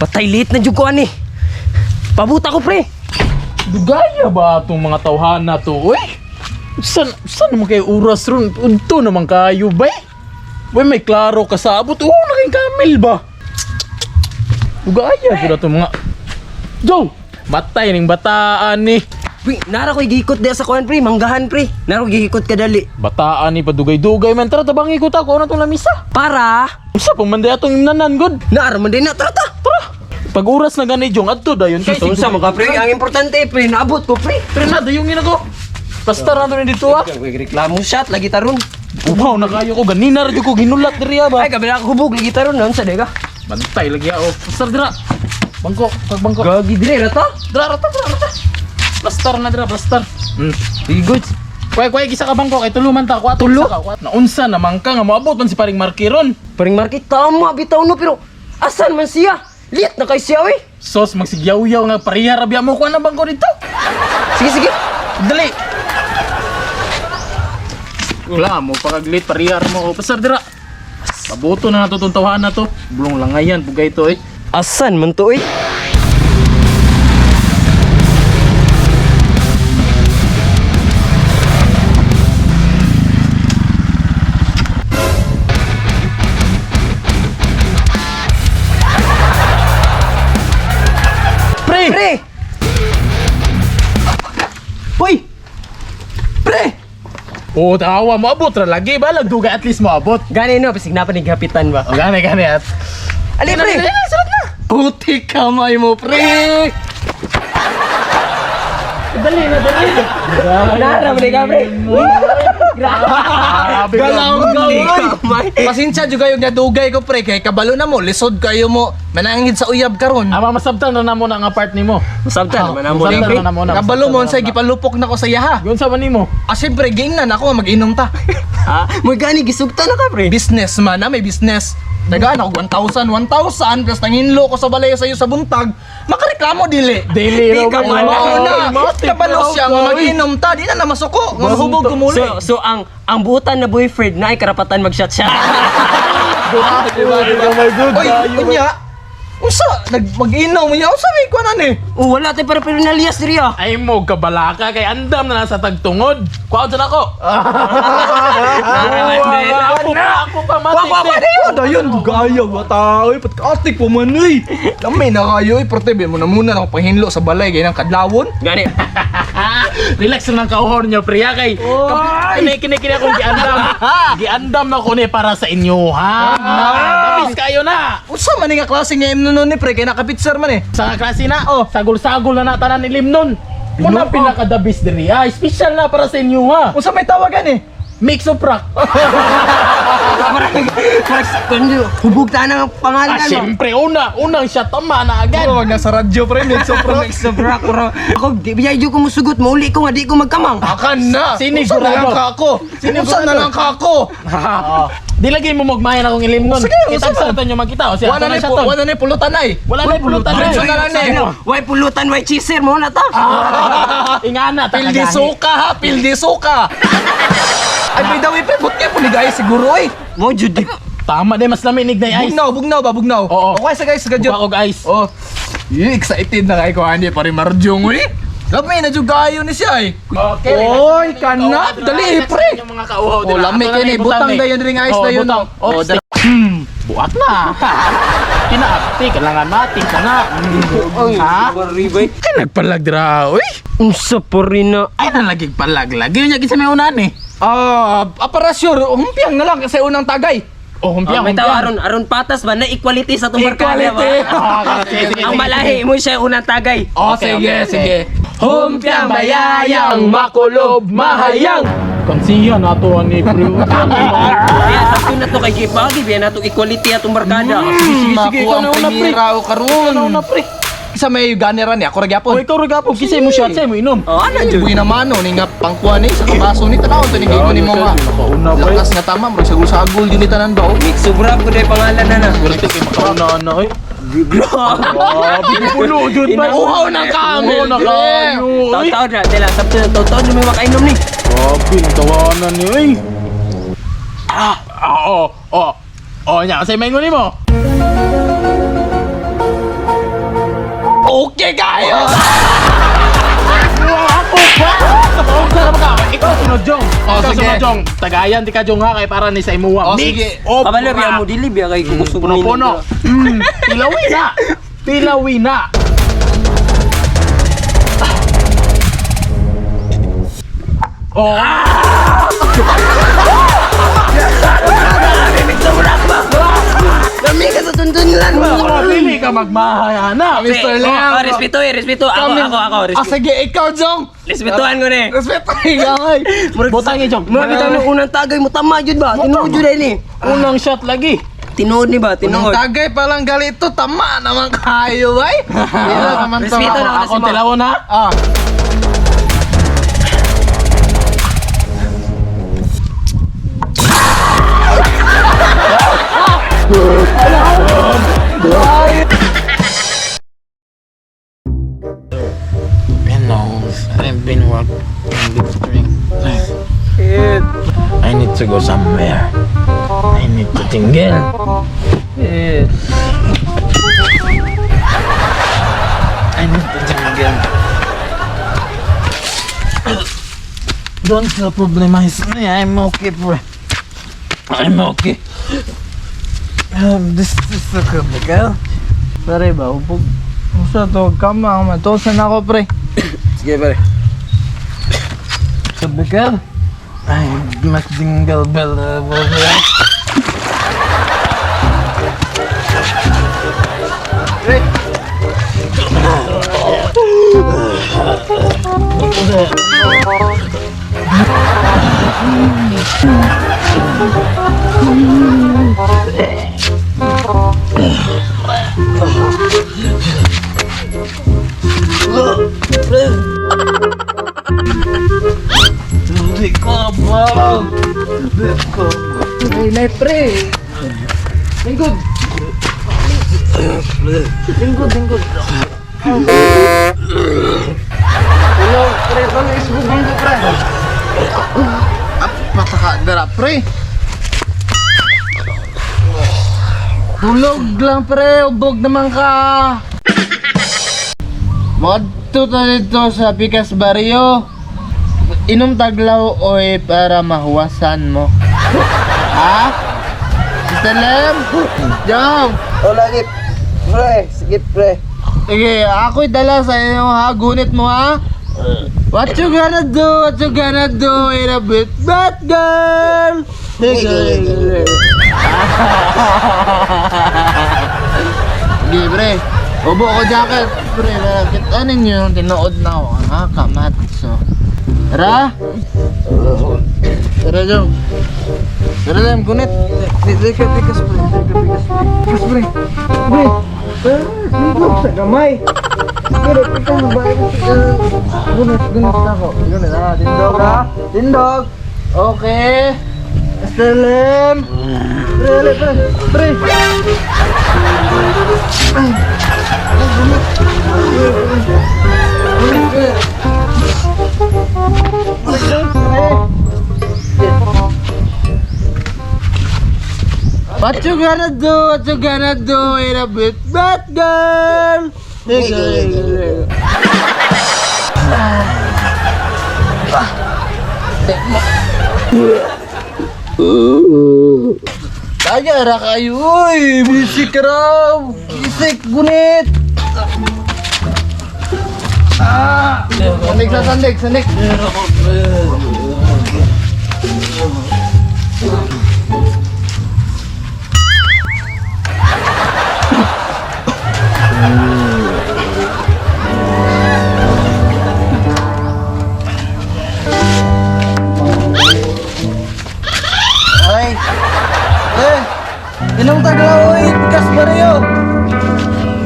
Patay, late na jud ko ani. Pabuta ko, pre. Dugaya ba itong mga tawhana to, uy? San naman kayo oras ron? Unto naman kayo, bay? Uy, may klaro ka sa abot. Oo, na kayong camel ba? Dugaya sila itong mga... Joe! Matay ning bataan ni. Pre, nara ko'y giikot diya sa kuan, pre. Manggahan, pre. Nara ko'y giikot kadali. Bataan ni padugay-dugay man. Tara, tabang ikot ako. Ano itong lamisa? Para, Usa pang manday atong imnanan, god. naara man din na. Tara, ta. Tara! Pag oras na gani, Jong, adto dayon. Kay Unsa man ka, pre? Ang importante, pre, naabot ko, pre. Pre na, dayong ina ko. Basta na to ni dito, ah. Reklamo shot lagi taron. Umaw na kayo ko. Ganina ra jud ko ginulat diri ah, ba. Ay, kabila ako hubog lagi taron. Unsa di ka? Bantay lagi ako. Basta dira. Bangko, pag bangko. Gagi dire ra ta. Dira rata, dira rata. Plastar na dira, plastar. Good. Kuy kuy gisa ka bangko kay tulo man ta, kuha Tulo? Ka, kuha. Naunsa naman ka nga moabot man si paring Markiron. Paring market tama bitaw no pero asan man siya? Liit na kay siya oy. Sos magsigyaw-yaw nga pareha ra biya mo kuha na bangko dito. Sige sige. Dali. Wala mo pakaglit pareha ra mo. Pasar dira. Pabuto na nato tong tawhan na to. Bulong langayan bugay to eh. Asan man to oy? Pre! Pre! Hoy! Pre! Oh, tawa mo abot ra lagi ba dugay at least mo abot. Gani no, pasig na pa ni gapitan ba? O gani gani at. Ali pre! Dali, dali, sulod na. Puti kamay mo, pre! Dali na, dali na. Nara man ni ka pre. Grabe ka. Galaw Kamay. Pasensya jud kayo nga dugay ko pre kay kabalo na mo lisod kayo mo manangid sa uyab karon. Ama masabtan na namo na nga part nimo. Masabtan man amo ni Masabtan pre. na namo na. Kabalo mo unsay gipalupok na ko sa iyaha. Yun sa man nimo. Ah siyempre giingnan ako nga mag-inom ta. Ha? Mo gani gisugtan na ka pre. Business man na may business. Tagaan ako 1,000, 1,000 plus nanginlo ko sa balay sa iyo sa buntag. Makareklamo dili. Dili Di ka man. Mao na. Kabalo siya nga mag-inom ta, di na na masuko. Nga mahubog ko muli. So ang buutan na boyfriend na ay karapatan mag-shot siya. Diba, my good. Oy, unya. Unsa nag mag-inom unya unsa may kuan ni? Oh, wala tay para pernalias diri ah. Ay mo kabalaka kay andam na nasa tagtungod. Kuha dyan ako. Ako pa, ako pa Kuha, kuha, kuha, mati. Dayon, gaya ba tao? Patkatik pa man eh. Lami na kayo eh. Prote, mo na muna ako panghinlo sa balay. Gaya ng kadlawon. Gani. Relax lang ang kauhor niyo, priya kay. Kini kini kini akong giandam. Giandam na ko ni para sa inyo ha. Tapis kayo na. Unsa man ni nga klase nga imno nun ni pre? Kaya nakapitser man eh. Sa nga klase na, oh, sagol-sagol na na tanan ni Limnon. Muna pinaka the best diri. Ah, special na para sa inyo ha. Unsa may tawagan eh? Mix of rock. Parang parang hubog ta na ang pangalan Ah, mo. siyempre, unang siya tama na agad. Wag na sa radyo pre, mix up rock. Sobra ko ra. Ako di bijay ko musugot, mauli ko nga di ko magkamang. Akan na! Sinigurado. Unsa na lang ka ako? Unsa na lang ka ako? Di lagi mo magmayan akong ilim nun. Sige, Kitag unsa sa man? nyo magkita. O siya, Wala na siya ton. wala na pulutan ay. Wala na pulutan Diretso ay. na lang eh. Ano, way pulutan, way cheeser mo na ta. Ingana, Pildi takagahi. suka ha, pildi suka. Ay, by the way, pre, but nga po ni guys siguro eh. Mo jud. Tama di, mas laminig na yung ice. Bugnaw, bugnaw ba, bugnaw? Oo. Okay sa guys, gadyo. Buka og ice. Oh. Yi, excited na kay ko ani pare Marjong uy. Lami na jud kayo ni siya eh. Okay. Oy, kanap dali eh, pre. Yung mga kauhaw Oh, lami kay ni butang dayon ring ice Oh, dayon. butang. Oh, Oh, buak na. Kinaapti, kailangan mating ka na. Ha? Ay, Ay, nagpalag dira, uy. unsa po rin na. Ay, nalagig palag. Lagi yun niya may unan eh. Ah, para sure, humpiang na lang kasi unang tagay. Oh, humpiang, May tawa humpiang. aron aron patas ba na equality sa tong barkada ba? Equality. Ah, sige, sige, Ang sige, malahi mo siya unang tagay. Oh, Okay, sige, okay, okay. sige. Humpiang bayayang makulob mahayang. Kansiya na to ani pre. Kaya sakto na to kay Gipagi, biya na to equality atong barkada. Sige, sige, Makuha ikaw ang na una, pre. primera o karon. Ikaw na pre. Sa may ganera ni ako ra O gyapon. ikaw ra gapon kisay mo shot say mo inom. Oh, ano jud? Buhi na mano ni nga pangkuha ni sa kabaso ni tanaw to ni gigo ni mo nga. Makauna ba? Lakas nga tama, murag sagol-sagol yun ni tanan ba? oh. Mix sobra ko day pangalan na na. Swerte kay makauna na oy. Grabe puno jud ba? Uhaw na kami, Uhaw na kayo. Oy. Taw-taw na, tila sakto na taw-taw na may makainom ni. Grabe ang tawanan ni oy. Ah, oh, oh. Oh, nya kasi may nimo. Okay kayo! Ako pa! Oh, sarap ka. Ikaw sunod, Jong. Oh, Ikaw sige. sunod, Jong. Tagayan, di ka, Jong, ha? Kay para ni sa imuha. Oh, Mix sige. o Kabalo pura. biya mo dili biya kay kusog Puno-puno. Tilawi na. Tilawi na. Oh. Lami ka sa tundunlan ba? Oh, dili ka magmahayana. Mr. Lam. Oh, respeto eh, respeto. Ako, ako, ako. Ah, Respeto. sige, ikaw, Jong! Respetuhan ko ni. Respeto ikaw, ay! Butang eh, Jong. Mura bitaw nung unang tagay mo tama jud ba? Tinuod jud ni. Unang shot lagi. Tinuod ni ba? Unang Tinuod. tagay palang galito, tama naman kayo, ay! Hindi naman to. Respeto na Ako tilawon ha. Ah. You know, I've been working this drink. I need to go somewhere. I need to tingle. I need to tingle. Don't problemize me. I'm okay, bro. I'm okay. This is the cubicle. Pare ba, upog. Usa to, kama, matosan ako, pre. Sige pare. Cubicle? I must jingle bell. Bell, bell. Hindi ko ba? Hindi ko Ay, nay, pre. Lingkod. Lingkod, lingkod. Hello, pre, tol, isbugin ko, pre. Pataka, dara, pre. Tulog lang, pre. Ubog naman ka. Madto ta dito sa Pikas Barrio. Inom taglaw oy para mahuwasan mo. Ha? Sister Lem? Jom! Oh lagi. Pre, sige pre. Sige, ako'y dala sa inyo ha. Gunit mo ha. What you gonna do? What you gonna do in a bit bad girl? Sige, pre. Ubo ko jacket. Pre, kita ninyo yung tinuod na ako. Ha, kamatso. Tara! Tara, Jom. Tara, Lem, gunit. Dili ka pikas pre. Dili ka pikas. Pikas, pre. Pre, pre, lingkod sa gamay. Pero ikaw ba? Gunit, gunit ako. Gunit, ah. Tindog, ha? Tindog. Okay. Mr. Lim. Pre, pre, pre. Pre. Ay, ay, gunit. Gunit, pre. Pre. What you gonna do? What you gonna do in a bit bad girl? Kaya ra kayo, uy! Bisik raw! Bisik, gunit! Ah! Sandig sa sandig, sandig! Ay! Eh! Inom taglaw, oy! Pikas barrio!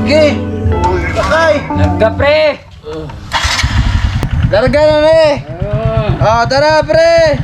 Okay! Sakay! Nagka pre. Larga na na eh! Ah, tara pre!